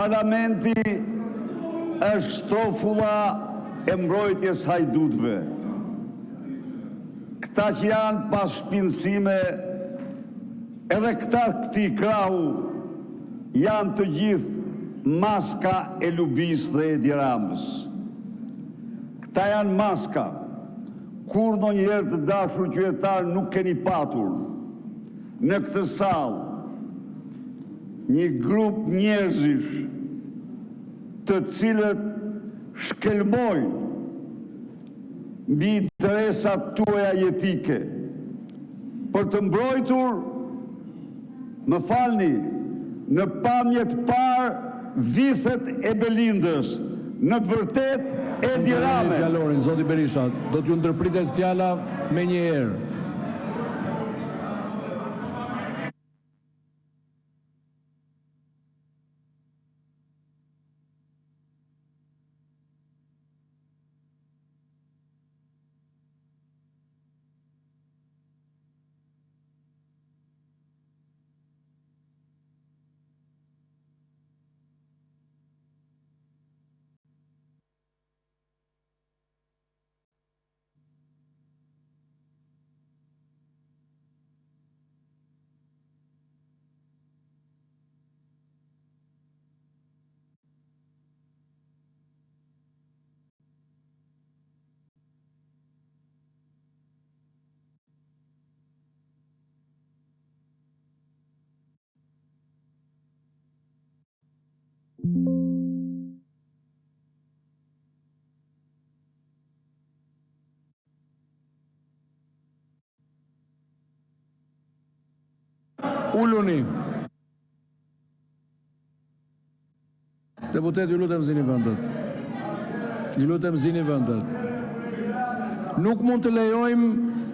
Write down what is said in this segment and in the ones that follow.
Parlamenti është strofulla e mbrojtjes së hajdutëve. Këta që janë pas shpinës sime, edhe këta të këtij krahu, janë të gjithë maska e lubisë dhe e Edi Ramës. Këta janë maska. Kurrë ndonjëherë, të dashur qytetarë, nuk keni patur në këtë sallë një grup njerëzish, të cilët shkelmojnë mbi interesat tuaja jetike për të mbrojtur, më falni, në pamje të parë vithet e Belindës, në të vërtetë Edi Ramën. Fjalorin, zoti Berisha, do t'ju ndërpritet fjala menjëherë. Uluni. Deputetë, ju lutem, zini vendet. Ju lutem, zini vendet. Nuk mund të lejojmë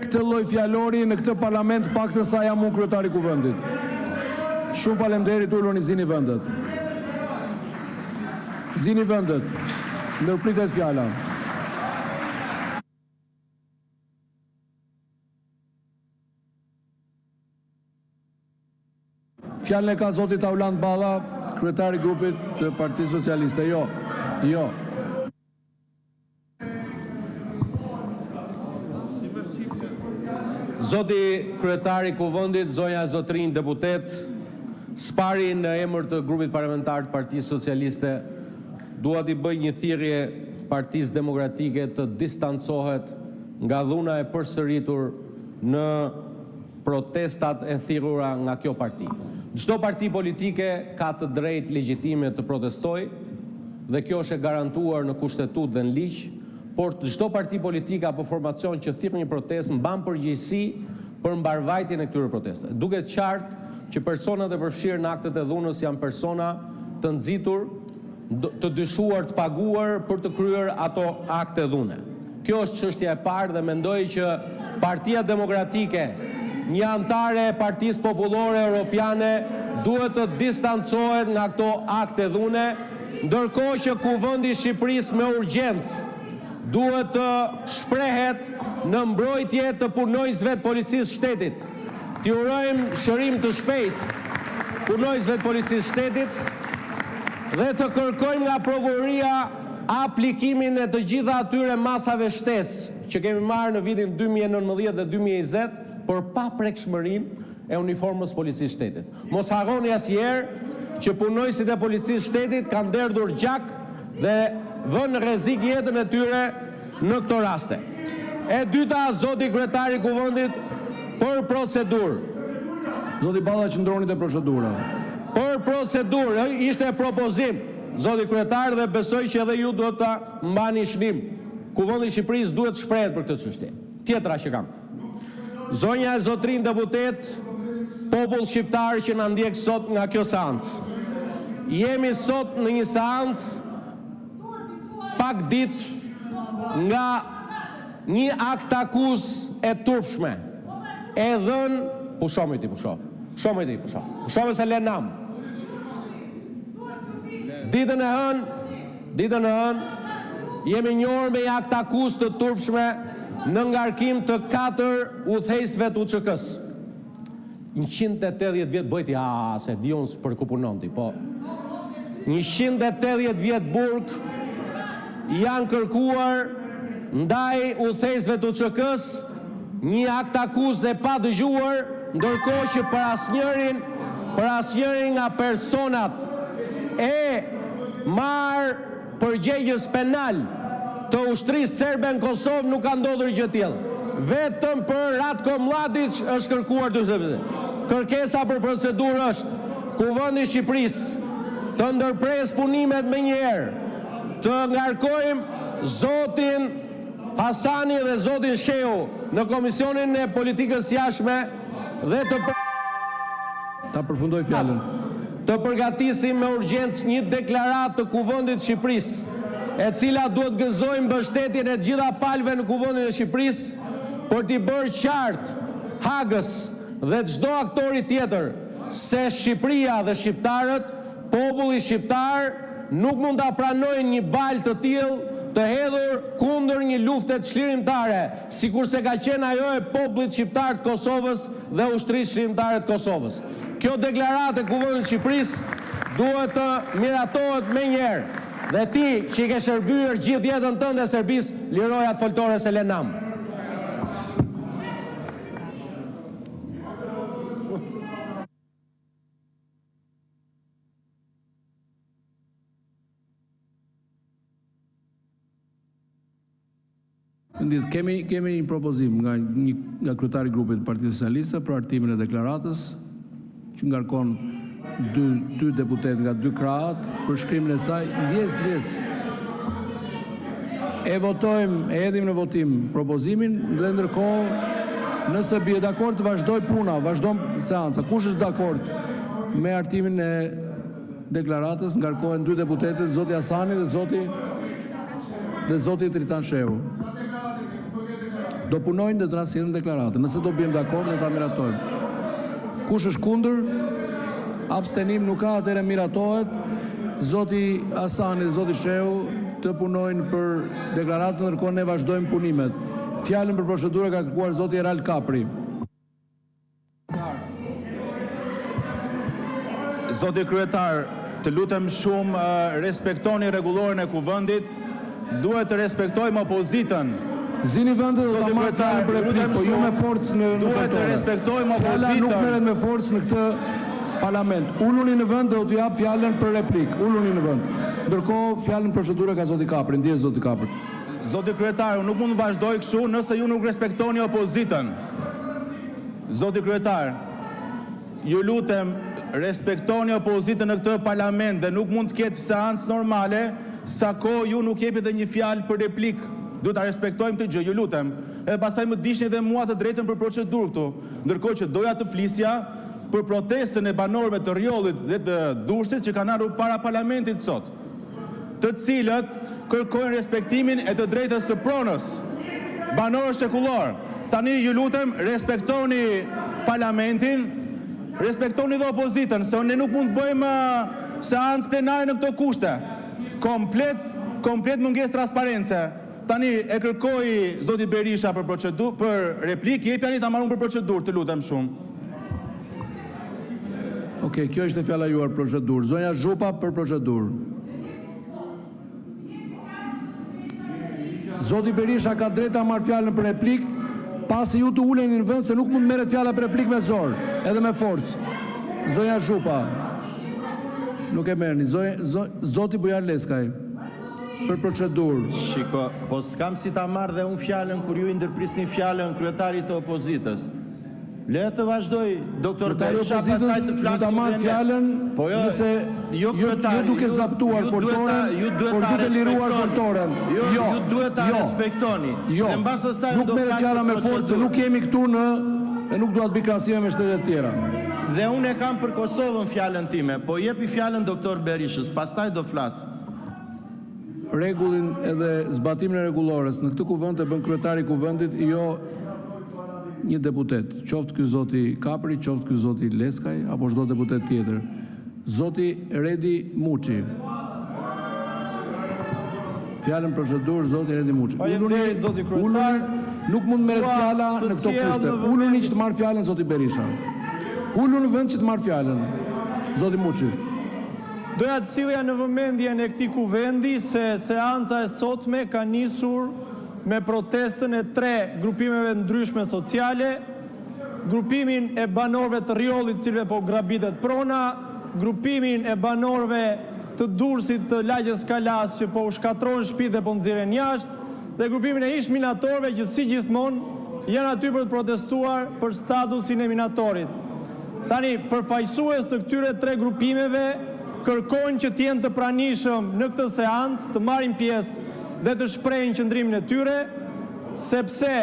këtë lloj fjalori në këtë Parlament, të paktën sa jam unë kryetar i Kuvendit. Shumë faleminderit, uluni, zini vendet. Zini vendet. Ndërpritet fjala. Fjalën e ka zoti Taulant Balla, kryetar i grupit të Partisë Socialiste. Jo. Jo. Zoti kryetar i Kuvendit, zonja e zotërinj deputetë, së pari në emër të Grupit Parlamentar të Partisë Socialiste, dua t'i bëj një thirrje Partisë Demokratike të distancohet nga dhuna e përsëritur në protestat e thirrura nga kjo parti. Çdo parti politike ka të drejtë legjitime të protestojë dhe kjo është e garantuar në Kushtetutë dhe në ligj, por çdo parti politike apo formacion që thirr një protestë mban përgjegjësi për mbarëvajtjen e këtyre protestave. Duket qartë që personat e përfshirë në aktet e dhunës janë persona të nxitur, të dyshuar të paguar për të kryer ato akte dhune. Kjo është çështja e parë dhe mendoj që Partia Demokratike, një anëtare e Partisë Popullore Europiane, duhet të distancohet nga këto akte dhune, ndërkohë që Kuvendi i Shqipërisë me urgjencë duhet të shprehet në mbrojtje të punonjësve të Policisë së Shtetit. T'i urojmë shërim të shpejtë punonjësve të Policisë së Shtetit dhe të kërkojmë nga prokuroria aplikimin e të gjitha atyre masave shtesë që kemi marrë në vitin 2019 dhe 2020 për paprekshmërinë e uniformës së Policisë së Shtetit. Mos harroni asnjëherë që punonjësit e Policisë së Shtetit kanë derdhur gjak dhe vënë në rrezik jetën e tyre në këto raste. E dyta, zoti kryetar i Kuvendit, për procedurë. Zoti Balla, qëndroni te procedura. Për procedurë, ishte propozim, zoti kryetar, dhe besoj që edhe ju duhet ta mbani shënim. Kuvendi i Shqipërisë duhet të shprehet për këtë çështje. Tjetra që kam. Zonja e zotërinj deputetë, popull shqiptar që na ndjek sot nga kjo seancë. Jemi sot në një seancë pak ditë nga një aktakuzë e turpshme e dhënë pusho moj ti pusho. Pusho moj ti pusho. Pusho se le nam. Ditën e hënë, ditën e hënë jemi njohur me një aktakuzë të turpshme në ngarkim të katër udhëheqësve të UÇK-së. 180 vjet bëj ti, a, se di unë për ku punon ti, po. 180 vjet burg janë kërkuar ndaj udhëheqësve të UÇK-së, një aktakuzë e padëgjuar, ndërkohë që për asnjërin, për asnjërin nga personat e marrë përgjegjës penal të ushtrisë serbe në Kosovë nuk ka ndodhur një gjë e tillë. Vetëm për Ratko Mlladiç është kërkuar 40 vjet. Kërkesa për procedurë është: Kuvendi i Shqipërisë të ndërpresë punimet menjëherë, të ngarkojmë zotin Hasani dhe zotin Shehu në Komisionin e Politikës së Jashtme dhe të Ta përfundojë fjalën. Të përgatisim me urgjencë një deklaratë të Kuvendit të Shqipërisë, e cila duhet të gëzojë mbështetjen e të gjitha palëve në Kuvendin e Shqipërisë, për t'i bërë qartë Hagës dhe çdo aktori tjetër se Shqipëria dhe shqiptarët, populli shqiptar, nuk mund ta pranojnë një baltë të tillë të hedhur kundër një lufte çlirimtare, sikurse ka qenë ajo e popullit shqiptar të Kosovës dhe Ushtrisë Çlirimtare të Kosovës. Kjo deklaratë e Kuvendit të Shqipërisë duhet të miratohet menjëherë. Dhe ti, që i ke shërbyer gjithë jetën tënde Serbisë, liroje atë foltore se le nam. Ndjesë, kemi kemi një propozim nga një nga kryetari i grupit të Partisë Socialiste për hartimin e deklaratës, që ngarkon dy dy deputetë nga dy krahët për shkrimin e saj. Ndjesë, ndjesë. E votojmë, e hedhim në votim propozimin dhe ndërkohë, nëse bie dakord, vazhdon puna, vazhdon seanca. Kush është dakord me hartimin e deklaratës? Ngarkohen dy deputetët, zoti Hasani dhe zoti dhe zoti Tritan Shehu. Do punojnë dhe do na sjellin deklaratën. Nëse do biem dakord, do ta miratojmë. Kush është kundër? Abstenim nuk ka, atëherë miratohet. Zoti Hasani dhe zoti Shehu të punojnë për deklaratën, ndërkohë ne vazhdojmë punimet. Fjalën për procedurë e ka kërkuar zoti Erald Kapri. Zoti kryetar, të lutem shumë, respektoni rregulloren e Kuvendit, duhet të respektojmë opozitën. Zini vendet dhe do ta marr fjalën për replikë, po jo me forcë në në Duhet të foltore. respektojmë Fjala nuk opozitën. merret me forcë në këtë parlament. Uluni në vend dhe do t'ju jap fjalën për replikë. Uluni në vend. Ndërkohë, fjalën për procedurë ka zoti Kapri. Ndjesë zoti Kapri. Zoti kryetar, unë nuk mund të vazhdoj kështu nëse ju nuk respektoni opozitën. Zoti kryetar, ju lutem, respektoni opozitën në këtë parlament dhe nuk mund të ketë seancë normale sa kohë ju nuk jepni dhe një fjalë për replikë. Duhet ta respektojmë këtë gjë, ju lutem. Edhe pastaj më digjni dhe mua të drejtën për procedurë këtu. Ndërkohë që doja të flisja për protestën e banorëve të Rrjollit dhe të Durrësit që kanë ardhur para parlamentit sot. të cilët kërkojnë respektimin e të drejtës së pronës, banorë shekullorë. Tani ju lutem respektoni parlamentin, respektoni dhe opozitën, se ne nuk mund të bëjmë seancë plenare në këto kushte. Komplet, komplet mungesë transparence. Tani e kërkoi zoti Berisha për procedurë, për replikë, jepjani ta marr unë për procedurë, të lutem shumë. Okej, kjo ishte fjala juaj për procedurë. Zonja Zhupa për procedurë. Zoti Berisha ka të drejtë ta marrë fjalën për replikë, pasi ju të uleni në vend, se nuk mund të merret fjala për replikë me zor, edhe me forcë. Zonja Zhupa, nuk e merrni. Zoti Bujar Leskaj, për procedurë. Shiko, po s'kam si ta marr dhe unë fjalën kur ju i ndërprisni fjalën kryetarit të opozitës. Le të vazhdojë doktor Berisha, pastaj të flasim dhe ne. Fjalën, po jo, nëse jo, jo kryetari, jo duke zaptuar foltoren, ju duhet ta duke liruar foltoren. Jo, jo, ju duhet ta jo, respektoni. Jo, dhe mbas asaj nuk merret fjala me forcë, nuk jemi këtu në dhe nuk dua të bëj krahasime me shtete të tjera. Dhe unë e kam për Kosovën fjalën time, po jepi fjalën doktor Berishës, pastaj do flas. Rregullin edhe zbatimin e rregullores në këtë Kuvend e bën kryetari i Kuvendit, jo një deputet, qoftë ky zoti Kapri, qoftë ky zoti Leskaj apo çdo deputet tjetër. Zoti Redi Muçi. Fjalën procedurë zoti Redi Muçi. Faleminderit zoti kryetar. Nuk mund të merret fjala në këto kushte. Uluni që të marrë fjalën zoti Berisha. Ulu në vend që të marrë fjalën. Zoti Muçi. Doja të sillja në vëmendjen e këtij Kuvendi se seanca e sotme ka nisur me protestën e tre grupimeve të ndryshme sociale: grupimin e banorëve të Rrjollit, të cilëve po u grabitet prona, grupimin e banorëve të Durrësit të lagjes së Kalasë, të cilëve po u shkatërrohen shtëpitë dhe po nxirren jashtë, dhe grupimin e ish-minatorëve, që, si gjithmonë, janë aty për të protestuar për statusin e minatorit. Tani, përfaqësues të këtyre tri grupimeve kërkojnë që të jenë të pranishëm në këtë seancë, të marrin pjesë dhe të shprehin qëndrimin e tyre, sepse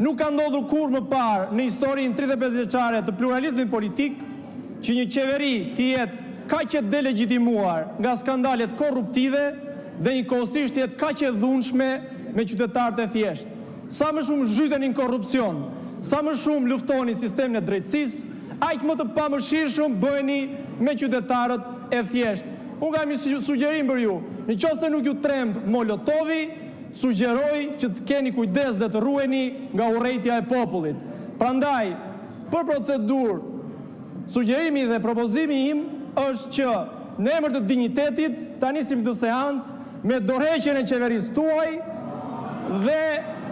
nuk ka ndodhur kurrë më parë në historinë 35-vjeçare të pluralizmit politik që një qeveri të jetë kaq e delegjitimuar nga skandalet korruptive dhe njëkohësisht të jetë kaq e dhunshme me qytetarët e thjeshtë. Sa më shumë zhyteni në korrupsion, sa më shumë luftoni sistemin e drejtësisë, aq më të pamëshirshëm bëheni me qytetarët e thjeshtë. Unë kam një sugjerim për ju: në qoftë se nuk ju tremb molotovi, sugjeroj që të keni kujdes dhe të ruheni nga urrejtja e popullit. Prandaj, për procedurë, sugjerimi dhe propozimi im është që, në emër të dinjitetit, ta nisim këtë seancë me dorëheqjen e qeverisë suaj dhe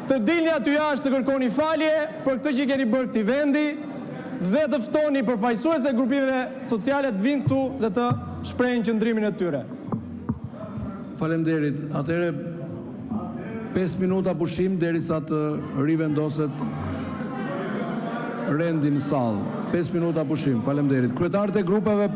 të dilni aty jashtë të kërkoni falje për këtë që i keni bërë këtij vendi dhe të ftoni përfaqësuesit e grupimeve sociale të vijnë këtu dhe të shprehin qëndrimin e tyre. Faleminderit! Atëherë, 5 minuta pushim, derisa të rivendoset rendi në sallë. 5 minuta pushim. Faleminderit! Kryetarët e grupeve.